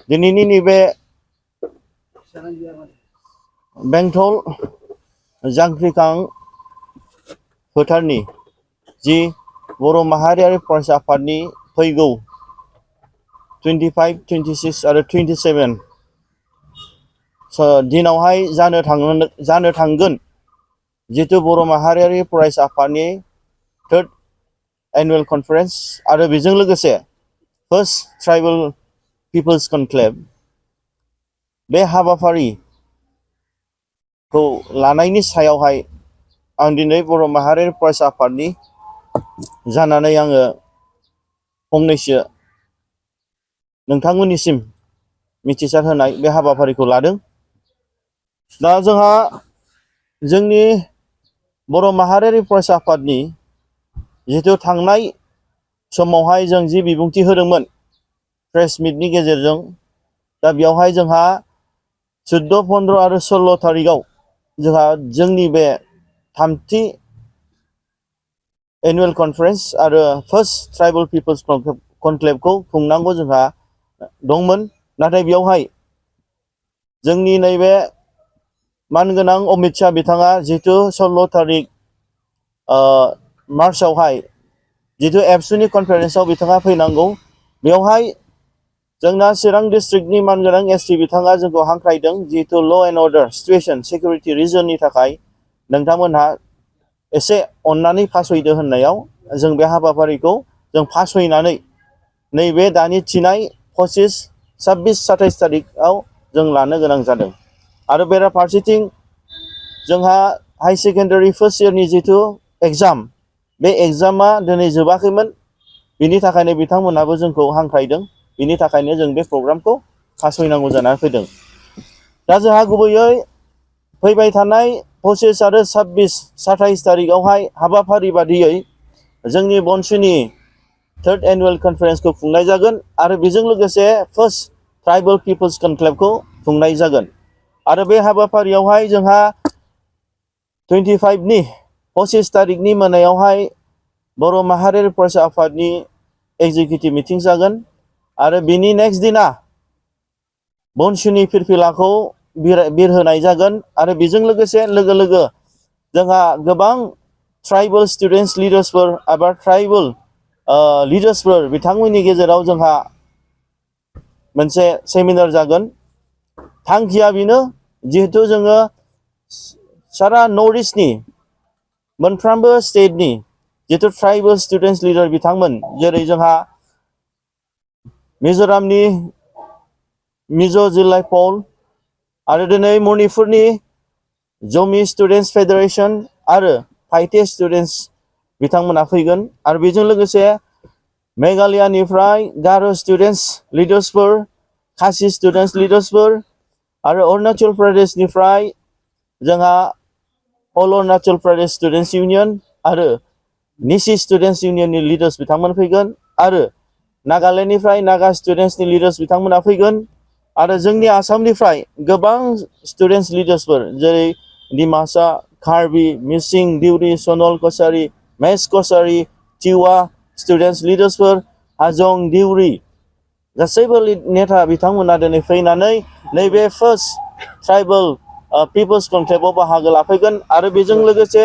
दिनैनि नैबे बेंटल जांख्रिखां फोथारनि जि बर' माहारियारि फरायसा आफादनि फैगौ 25, 26 आरो 27 दिनावहाय जानो थांगोन जितु बर' माहारियारि फरायसा आफादनि 3rd एनुअल कनफारेन्स आरो बेजों लोगोसे फर्स्ट ट्राइबेल पिपल्स कनक्लेव बे हाबाफारिखौ लानायनि सायावहाय आं दिनै बर' माहारियारि फरायसा आफादनि जानानै आङो फंनैसो नोंथांमोननिसिम मिथिसार होनाय बे हाबाफारिखौ लादों। दा जोंहा जोंनि बर' माहारियारि फरायसा आफादनि जितु थांनाय समावहाय जों जि बिबुंथि होदोंमोन प्रेस मिटनि गेजेरजों, दा बेयावहाय जोंहा 14, 15 आरो 16 थारिखआव जोंहा जोंनि बे 3थि एनुअल कनफारेन्स आरो फर्स्ट ट्राइबेल पिपल्स कनक्लेवखौ खुंनांगौ जोंहा दंमोन। नाथाय बेयावहाय जोंनि नैबे मानगोनां अमित शाह बिथाङा जितु 16 थारिख मार्चआवहाय जितु एबसुनि कनफारेन्सआव बिथाङा फैनांगौ, बेवहाय जोंना चिरां डिस्ट्रिक्टनि मानगोनां एसटि बिथाङा जोंखौ हांख्रायदों जितु ल' एन्ड अर्डार सिचुएसन सिकिउरिटि रिजननि थाखाय नोंथांमोनहा एसे अननानै फासयदो होननायाव जों बे हाबाफारिखौ जों फासयनानै नैबे दानि थिनाय 25, 26, 27 थारिखआव जों लानो गोनां जादों। आरो बेराफारसेथिं जोंहा हाई सेकेन्डारि फार्स्ट इयारनि जितु एग्जाम, बे एग्जामा दिनै जोबाखैमोन, बिनि थाखायनो बिथांमोनहाबो जोंखौ हांख्रायदों, बिनि थाखायनो जों बे प्रग्रामखौ फासयनांगौ जानानै फैदों। दा जोंहा गुबैयै फैबाय थानाय 25 आरो 26, 27 थारिखआवहाय हाबाफारि बादियै जोंनि बनसुनि 3rd एनुअल कनफारेन्सखौ खुंनाय जागोन आरो बेजों लोगोसे फर्स्ट ट्राइबेल पिपल्स कनक्लेवखौ खुंनाय जागोन। आरो बे हाबाफारियावहाय जोंहा 25 थारिखनि मोनायावहाय बर' माहारियारि फरायसा आफादनि एग्जिकिउटिभ मिटिं जागोन आरो बिनि नेक्स्ट दिना बनसुनि फिरफिलाखौ बिरहोनाय जागोन। आरो बेजों लोगोसे लोगो लोगो जोंहा गोबां ट्राइबेल स्टुडेन्टस लिडार्सफोर एबा ट्राइबेल लिडार्सफोर बिथांमोननि गेजेराव जोंहा मोनसे सेमिनार जागोन। थांखिया बेनो जिहेथु जोङो सारा नर्थ इस्टनि मोनफ्रोमबो स्टेटनि जितु ट्राइबेल स्टुडेन्टस लिडार बिथांमोन, जेरै जोंहा मिज'रामनि मिज' जिल्ला पल आरो दिनै मणिपुरनि जमि स्टुडेन्टस फेडारेसन आरो फाइटे स्टुडेन्टस बिथांमोना फैगोन। आरो बेजों लोगोसे मेघालयानिफ्राय गार' स्टुडेन्टस लिडार्सफोर, खासि स्टुडेन्टस लिडार्सफोर आरो अरुणाचल प्रदेशनिफ्राय जोंहा अल अरुणाचल प्रदेश स्टुडेन्टस इउनियन आरो निसि स्टुडेन्टस इउनियननि लिडार्स बिथांमोन फैगोन आरो नागालेण्डनिफ्राय नागा स्टुडेन्टसनि लिडार्स बिथांमोना फैगोन आरो जोंनि आसामनिफ्राय गोबां स्टुडेन्टस लिडार्सफोर जेरै डिमासा, कार्बि, मिसिं, दिउरि, सनल कसारि, मेस कसारि, टिवा स्टुडेन्टस लिडार्सफोर, हाजं, दिउरि गासैबो नेता बिथांमोना दिनै फैनानै नैबे फार्स्ट ट्राइबेल पिपल्स कनक्लेवआव बाहागो लाफैगोन। आरो बेजों लोगोसे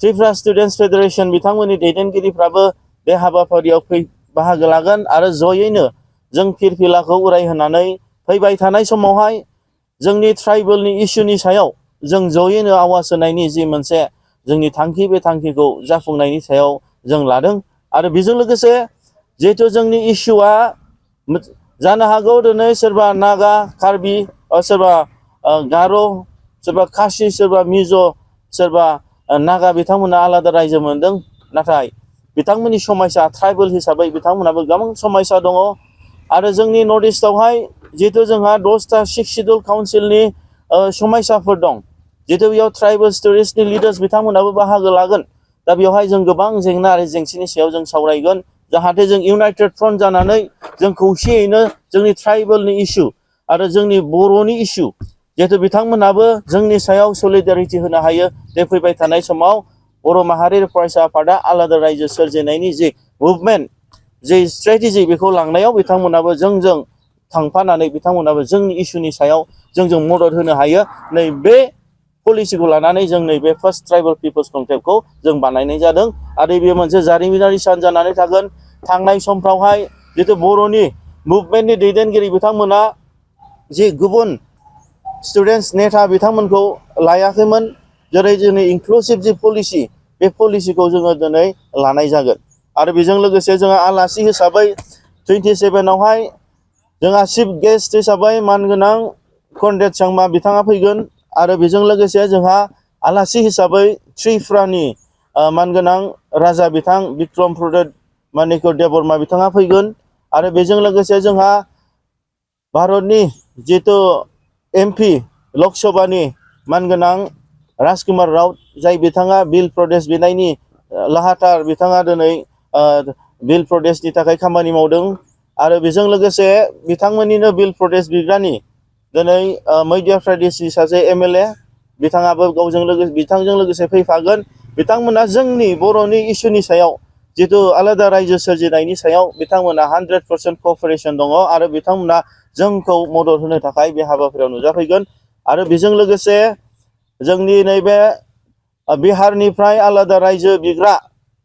त्रिपुरा स्टुडेन्टस फेडारेसन बिथांमोननि दैदेनगिरिफ्राबो बे हाबाफारियाव बाहागो लागोन आरो जयैनो जों फिरफिलाखौ उरायहोनानै फैबाय थानाय समावहाय जोंनि ट्राइबेलनि इसुनि सायाव जों जयैनो आवाज होनायनि जि मोनसे जोंनि थांखि, बे थांखिखौ जाफुंनायनि सायाव जों लादों। आरो बेजों लोगोसे जिहेथु जोंनि इसुआ जानो हागौ दिनै सोरबा नागा, कार्बि, सोरबा गार', सोरबा खासि, सोरबा मिज', सोरबा नागा बिथांमोना आलादा रायजो मोनदों, नाथाय बिथांमोननि समायसा ट्राइबेल हिसाबै बिथांमोनाबो गोबां समायसा दङ। आरो जोंनि नर्थ इस्टआवहाय जिहेथु जोंहा 10टा 6 सिडुल काउन्सिलनि समायसाफोर दं, जिहेतु बेयाव ट्राइबेल स्टुडेन्टसनि लिडार्स बिथांमोनाबो बाहागो लागोन। दा बेवहाय जों गोबां जेंना आरो जेंसिनि सायाव जों सावरायगोन, जाहाथे जों इउनाइटेड फ्रन्ट जानानै जों खौसेयैनो जोंनि ट्राइबेलनि इसु आरो जोंनि बर'नि इसु जिहेतु बिथांमोनाबो जोंनि सायाव सलिडारिटि होनो हायो। बे फैबाय थानाय समाव बर' माहारियारि फरायसा आफादा आलादा रायजो सोरजिनायनि जि मुभमेन्ट, जे स्ट्रेटेजि बेखौ लांनायाव बिथांमोनाबो जोंजों थांफानानै बिथांमोनाबो जोंनि इस्युनि सायाव जोंजों मदद होनो हायो। नै बे पलिसिखौ लानानै जों नैबे फार्स्ट ट्राइबेल पिपल्स कनक्लेभखौ जों बानायनाय जादों आरो बेयो मोनसे जारिमिनारि सान जानानै थागोन। थांनाय समफ्रावहाय जितु बर'नि मुभमेन्टनि दैदेनगिरि बिथांमोना जि गुबुन स्टुडेन्टस नेता बिथांमोनखौ लायाखैमोन, जेरै जोंनि इनक्लुसिभ जि पलिसि बे पलिसिखौ जोङो दिनै लानाय जागोन। आरो बेजों लोगोसे जोङो आलासि हिसाबै 27आवहाय जोंहा चिफ गेस्ट हिसाबै मानगोनां कनरेड चांमा बिथाङा फैगोन आरो बेजों लोगोसे जोंहा आलासि हिसाबै त्रिपुरानि मानगोनां राजा बिथां बिक्रम प्रदत मानिक देबबर्मा बिथाङा फैगोन आरो बेजों लोगोसे जोंहा भारतनि जितु एमपि लक सभानि मानगोनां राजकुमार राव जाय बिथाङा बिल प्रदेश बिनायनि लाहाटार बिथाङा दिनै बिल प्रदेशनि थाखाय खामानि मावदों आरो बेजों लोगोसे बिथांमोननिनो बिल प्रदेश बिग्रानि दिनै मध्य प्रदेशनि सासे एमएलए बिथाङाबो बिथांजों लोगोसे फैफागोन। बिथांमोना जोंनि बर'नि इस्युनि सायाव जितु आलादा रायजो सोरजिनायनि सायाव बिथांमोना 100% क'अपारेसन दङ आरो बिथांमोना जोंखौ मदद होनो थाखाय बे हाबाफारियाव नुजाफैगोन। आरो बेजों लोगोसे जोंनि नैबे बिहारनिफ्राय आलादा रायजो बिग्रा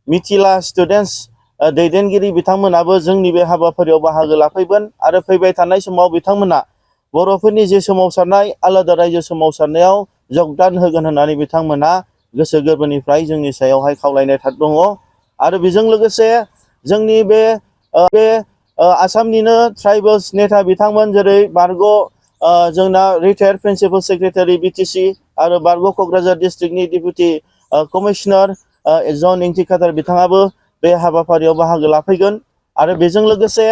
मिथिला स्टुडेन्टस दैदेनगिरि बिथांमोनाबो जोंनि बे हाबाफारियाव बाहागो लाफैगोन आरो फैबाय थानाय समाव बिथांमोना बर'फोरनि जे सोमावसारनाय आलादा रायजो सोमावसारनायाव जगदान होगोन होननानै बिथांमोना गोसो गोरबोनिफ्राय जोंनि सायावहाय खावलायनाय दङ। आरो बेजों लोगोसे जोंनि बे आसामनिनो ट्राइबेल्स नेता बिथांमोन जेरै बारग' जोंना रिटायार्ड प्रिन्सिपाल सेक्रेटारि बिटिसि आरो बारग' क'क्राझार डिस्ट्रिक्टनि डिपुटि कमिशनार जन इंटिकाटार बिथाङाबो बे हाबाफारियाव बाहागो लाफैगोन। आरो बेजों लोगोसे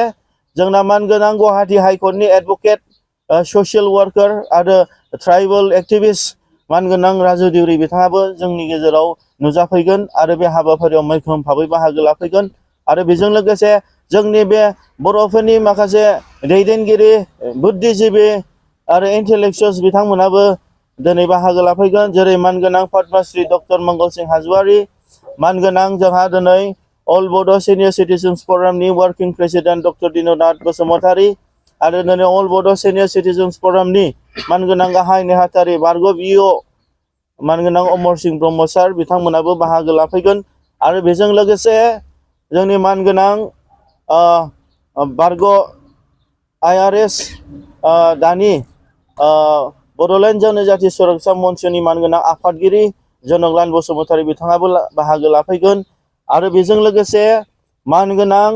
जोंना मानगोनां गुवाहाटी हाइकर्टनि एडभकेट ससियेल वार्कार आरो ट्राइबेल एक्टिभिस्ट मानगोनां राजु दिउरि बिथाङाबो जोंनि गेजेराव नुजाफैगोन आरो बे हाबाफारियाव मैखोम भाबै बाहागो लाफैगोन। आरो बेजों लोगोसे जोंनि बे बर'फोरनि माखासे दैदेनगिरि बुद्धिजिबि आरो इन्टेलेक्सुवेल्स बिथांमोनाबो दिनै बाहागो लाफैगोन, जेरै मानगोनां पद्मश्री डक्टर मंगल सिं हाज'वारि, मानगोनां जोंहा दिनै अल बड' सिनियर सिटिजेन्स फरामनि working president doctor Dinanath Basumatary आरो दिनै अल बड' सिनियर सिटिजेन्स फरामनि मानगोनां गाहाय नेहाथारि बारग' बिअ मानगोनां अमर सिंह ब्रह्म सार बिथांमोनाबो बाहागो लाफैगोन। आरो बेजों लोगोसे जोंनि मानगोनां बारग' IRS दानि बड'लेण्ड जनजाति सुरक्षा मन्चनि मानगोनां आफादगिरि जनकलाल बसुमतारी बिथाङाबो बाहागो लाफैगोन। आरो बेजों लोगोसे मानगोनां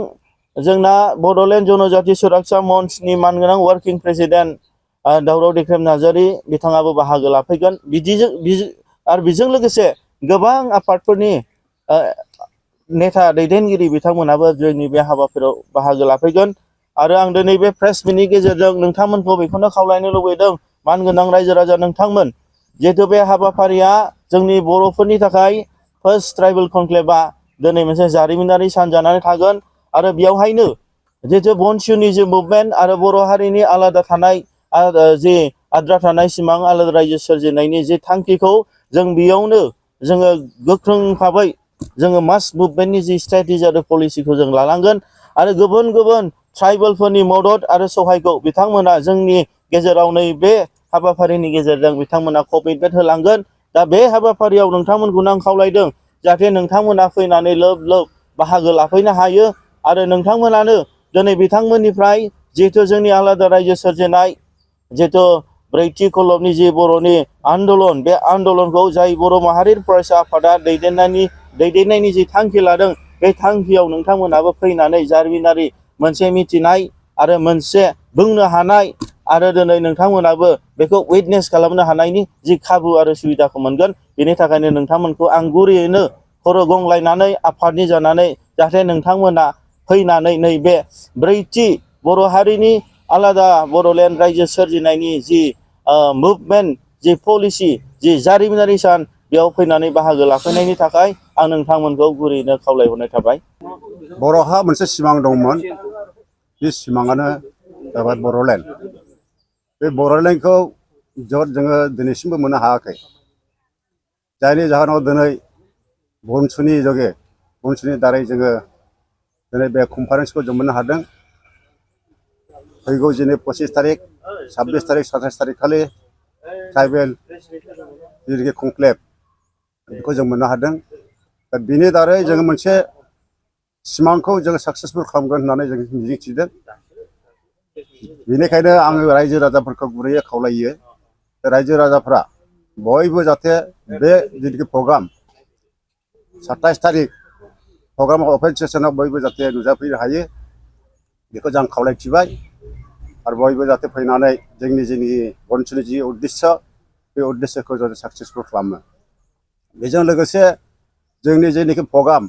जोंना बड'लेण्ड जनजाति सुरक्षा मन्चनि मानगोनां वार्किं प्रेसिडेन्ट दावराव दैख्रेम नार्जारि बिथाङाबो बाहागो लाफैगोन। आरो बेजों लोगोसे गोबां आफादफोरनि नेता दैदेनगिरि बिथांमोनाबो जोंनि बे हाबाफारियाव बाहागो लाफैगोन। आरो आं दिनै बे प्रेस मिटनि गेजेरजों नोंथांमोनखौ बेखौनो खावलायनो लुबैदों, मानगोनां रायजो राजा नोंथांमोन, जिहेतु बे हाबाफारिया जोंनि बर'फोरनि थाखाय फार्स्ट ट्राइबेल कनक्लेभआ दिनै मोनसे जारिमिनारि सान जानानै थागोन। आरो बेयावहायनो जिहेतु बनसुनि जे मुभमेन्ट आरो बर' हारिनि आलादा थानाय जे आद्रा थानाय सिमां आलादा रायजो सोरजिनायनि जे थांखिखौ जों बेयावनो जोङो गोख्रों भाबै जोङो मास मुभमेन्टनि जि स्ट्रेटेजि आरो पलिसिखौ जों लानांगोन। आरो गुबुन गुबुन ट्राइबेलफोरनि मदद आरो सहायखौ बिथांमोना जोंनि गेजेराव नैबे हाबाफारिनि गेजेरजों बिथांमोना कमिटमेन्ट होलांगोन। दा बे हाबाफारियाव नोंथांमोनखौनो आं खावलायदों जाहाथे नोंथांमोना फैनानै लोब लोब बाहागो लाफैनो हायो आरो नोंथांमोनानो दिनै बिथांमोननिफ्राय जिहेथु जोंनि आलादा रायजो सोरजिनाय जिहेथु ब्रैथि खलबनि जि बर'नि आन्दलन, बे आन्दलनखौ जाय बर' माहारि फरायसा आफादा दैदेननायनि जि थांखि लादों, बे थांखियाव नोंथांमोनाबो फैनानै जारिमिनारि मोनसे मिथिनाय आरो मोनसे बुंनो हानाय आरो दिनै नोंथांमोनाबो बेखौ उइटनेस खालामनो हानायनि जि खाबु आरो सुबिदाखौ मोनगोन। बेनि थाखायनो नोंथांमोनखौ आं गुरैयैनो खर' गंलायनानै आफादनि जानानै जाहाथे नोंथांमोना फैनानै नैबे ब्रैथि बर' हारिनि आलादा बड'लेण्ड रायजो सोरजिनायनि जि मुभमेन्ट, जि पलिसि, जि जारिमिनारि सान, बेयाव फैनानै बाहागो लाफैनायनि थाखाय आं नोंथांमोनखौ गुरैयैनो खावलायहरनाय थाबाय। बर'हा मोनसे सिमां दंमोन, बे सिमाङानो जाबाय बड'लेण्ड। बे बड'लेण्डखौ जोङो दिनैसिमबो मोननो हायाखै, जायनि जाहोनाव दिनै बनसुनि दारै जोङो दिनै बे कनफारेन्सखौ जों मोननो हादों फैगौ दिनै 25 तारिख 26 तारिख 27 तारिख खालि ट्राइबेल जिरगे कनक्लेभ बेखौ जों मोननो हादों दा बिनि दारै जोङो मोनसे सिमांखौ जोङो साक्सेसफुल खालामगोन होननानै जों मिजिंथिदों बेनिखायनो आङो रायजो राजाफोरखौ गुरैयै खावलायो रायजो राजाफ्रा बयबो जाहाथे बे जितु प्रग्राम 27 तारिख प्रग्रामाव अपेन सेसनाव बयबो जाहाथे नुजाफैनो हायो बेखौ जों खावलायथिबाय आरो बयबो जाहाथे फैनानै जोंनि ओनसोलनि जि उद्देश्य बे उद्देश्यखौ जों साक्सेसफुल खालामो बेजों लोगोसे जोंनि जेनाखि प्रग्राम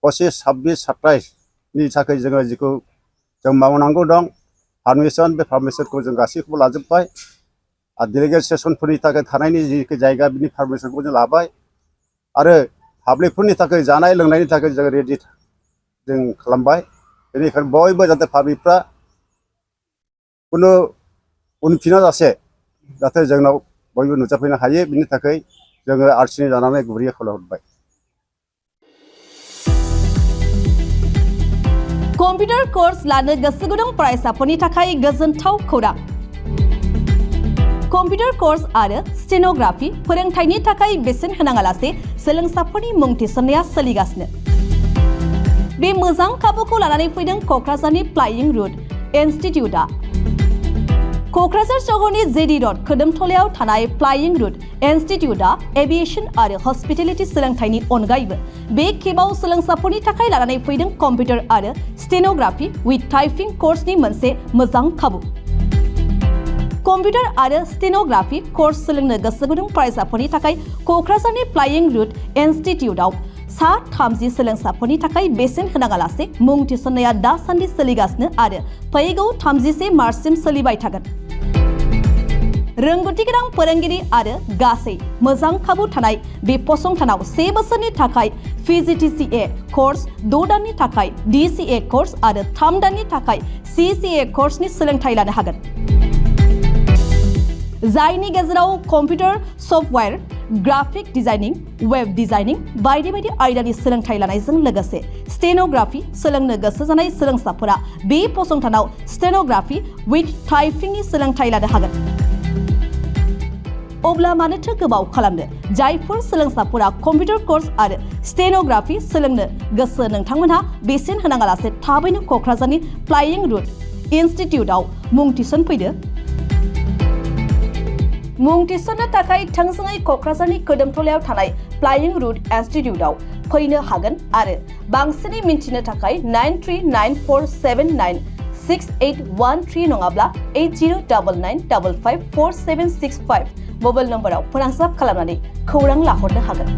25, 26, 27 नि थाखाय जोङो जिखौ जों मावनांगौ दं पारमिसन बे पारमिसनखौ जों गासैखौबो लाजोब्बाय आरो डेलिगेट सेसनफोरनि थाखाय थानायनि जिखि जायगा बिनि पारमिसनखौ जों लाबाय आरो पाब्लिकफोरनि थाखाय जानाय लोंनायनि थाखाय जों रेडि जों खालामबाय बेनिखायनो बयबो जाहाथे पाब्लिकफ्रा कुनु उनफिना जासे जाहाथे जोंनाव बयबो नुजाफैनो हायो बिनि थाखाय जोङो आरसिनि जानानै गुबैयै खावलायहरबाय कम्पिउटार कोर्स लानो गोसो गुदुं फरायसाफोरनि थाखाय गोजोनथाव खौरां कम्पिउटार कोर्स आरो स्टेनोग्राफि फोरोंथायनि थाखाय बेसेन होनाङालासे सोलोंसाफोरनि मुं थिसननाया सोलिगासिनो बे मोजां खाबुखौ लानानै फैदों क'क्राझारनि फ्लाइंग रुट इनस्टिट्यूटआ क'क्राझार सहरनि जेडी रड खोदोमथलायाव थानाय फ्लाइंग रुट इनस्टिट्यूटआ एभिएशन आरो हस्पिटेलिटी सोलोंथायनि अनगायैबो बे खेबाव सोलोंसाफोरनि थाखाय लानानै फैदों कम्पिउटार आरो स्टेनोग्राफि विथ टाइपिंग कोर्सनि मोनसे मोजां खाबु कम्पिउटार आरो स्टेनोग्राफि कोर्स सोलोंनो गोसो गुदुं फरायसाफोरनि थाखाय क'क्राझारनि फ्लाइंग रुट इनस्टिट्यूटआव सा 30 सोलोंसाफोरनि थाखाय बेसेन होनाङालासे मुं थिसननाया दासान्दि सोलिगासिनो आरो फैगौ 31 मार्चसिम सोलिबाय थागोन रोंगौथि गोनां फोरोंगिरि आरो गासै मोजां खाबु थानाय बे फसंथानाव 1 बोसोरनि थाखाय PGDCA कोर्स 6 दाननि थाखाय DCA कोर्स आरो 3 दाननि थाखाय CCA कोर्सनि सोलोंथाय लानो हागोन जायनि गेजेराव computer software graphic designing web designing बायदि बायदि आयदानि सोलोंथाय लानायजों लोगोसे स्टेनोग्राफि सोलोंनो गोसो जानाय सोलोंसाफोरा बे फसंथानाव स्टेनोग्राफि विथ टाइपिंनि सोलोंथाय लानो हागोन अब्ला मानोथो गोबाव खालामनो जायफोर सोलोंसाफोरा कम्पिउटार कोर्स आरो स्टेनोग्राफि सोलोंनो गोसो नोंथांमोनहा बेसेन होनाङालासे थाबैनो क'क्राझारनि फ्लाइंग रुट इनस्टिट्यूटआव मुं थिसनफैदो मुं थिसननो थाखाय थोंजोङै क'क्राझारनि खोदोमथलायाव थानाय फ्लाइंग रुट इनस्टिट्यूटआव फैनो हागोन आरो बांसिनै मिन्थिनो थाखाय 9394796813 नङाब्ला 8099554765 मबाइल नम्बराव फोनांजाब खालामनानै खौरां लाहरनो हागोन